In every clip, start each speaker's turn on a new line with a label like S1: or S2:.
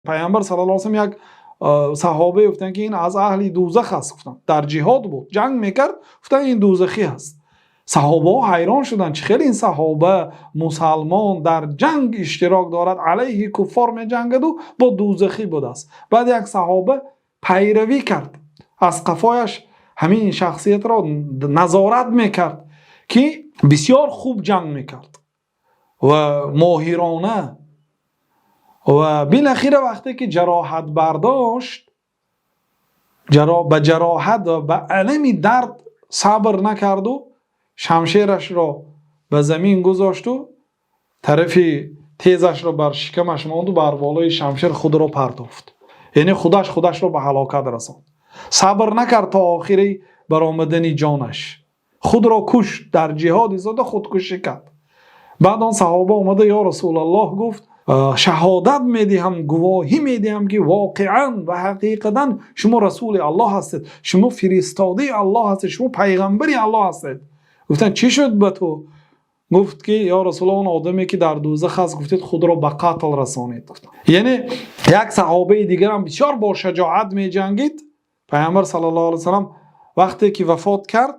S1: Паёмбар саллаллоҳу алайҳи васаллам як саҳоба гуфтанд, ки ин аз аҳли дӯзах аст, гуфтанд. Дар ҷиҳод буд, ҷанг мекард, гуфтанд ин дӯзахӣ аст. Саҳобаҳо ҳайрон шуданд, чӣ хел ин саҳоба мусулмон дар ҷанг иштирок дорад, алайҳи куффор меҷангад ва бо дӯзахӣ будааст. Баъд як саҳоба пайравӣ кард, аз қафояш ҳамин шахсиятро назорат мекард, ки бисёр хуб ҷанг мекард ва моҳирона, ва бол охир вақте ки ҷароҳат бардошт, ба ҷароҳат ва ба алами дард сабр накард ва шамшерашро ба замин гузошт ва тарафи тезашро бар шикамаш монд ва бар болои шамшер худро партофт. Яъне худаш худашро ба ҳалокат расонд. Сабр накард то охири баромадани ҷонаш. Худро кушт, дар ҷиҳод истода худкушӣ кард. Баъд он саҳоба омада: «Ё Расулуллоҳ, — гуфт, — шаҳодат медиҳам, гувоҳӣ медиҳам, ки воқеан ва ҳақиқатан шумо Расулуллоҳ ҳастед, шумо фиристодаи Аллоҳ ҳастед, шумо паёмбари Аллоҳ ҳастед». Гуфтанд: «Чӣ шуд ба ту?» Гуфт, ки ё Расулуллоҳ, он одаме ки дар дӯзах аст, гуфтед, худро ба қатл расонид. Яъне як саҳобаи дигар ҳам бисёр бо шуҷоат меҷангид. Паёмбар саллаллоҳу алайҳи васаллам вақте ки вафот кард,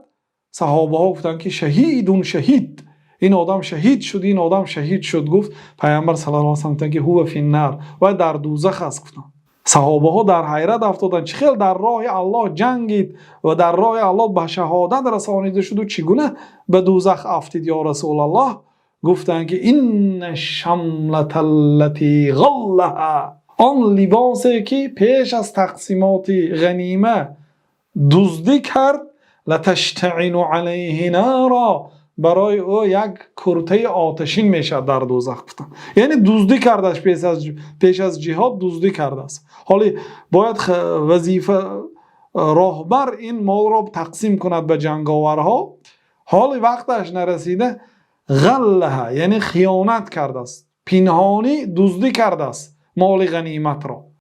S1: саҳобаҳо гуфтанд, ки شهيد شهيد, ин одам шаҳид шуд, ин одам шаҳид шуд, гуфт. Паёмбар саллаллоҳу алайҳи васаллам гуфтанд, ки هو في النار, ва дар дӯзах аст, гуфтанд. Саҳобаҳо дар ҳайрат афтоданд: чӣ хел дар роҳи Аллоҳ ҷангид ва дар роҳи Аллоҳ ба шаҳодат расонида шуд ва чӣ гуна ба дӯзах афтид, ё Расулуллоҳ? Гуфтанд, ки إن الشملة التي غلها, он либосе ки пеш аз тақсимоти ғанимат дуздӣ кард, لتشتعل عليه نارا, барои ӯ як куртаи оташин мешавад дар дӯзах, гуфтанд. Яъне дуздӣ кардааст, пеш аз ҷиҳод дуздӣ кардааст. Ҳоло бояд вазифа роҳбар ин молро тақсим кунад ба ҷанговарҳо, ҳоли вақташ нарасида غلها, яъне хиёнат кардааст, пинҳонӣ дуздӣ кардааст моли ғаниматро.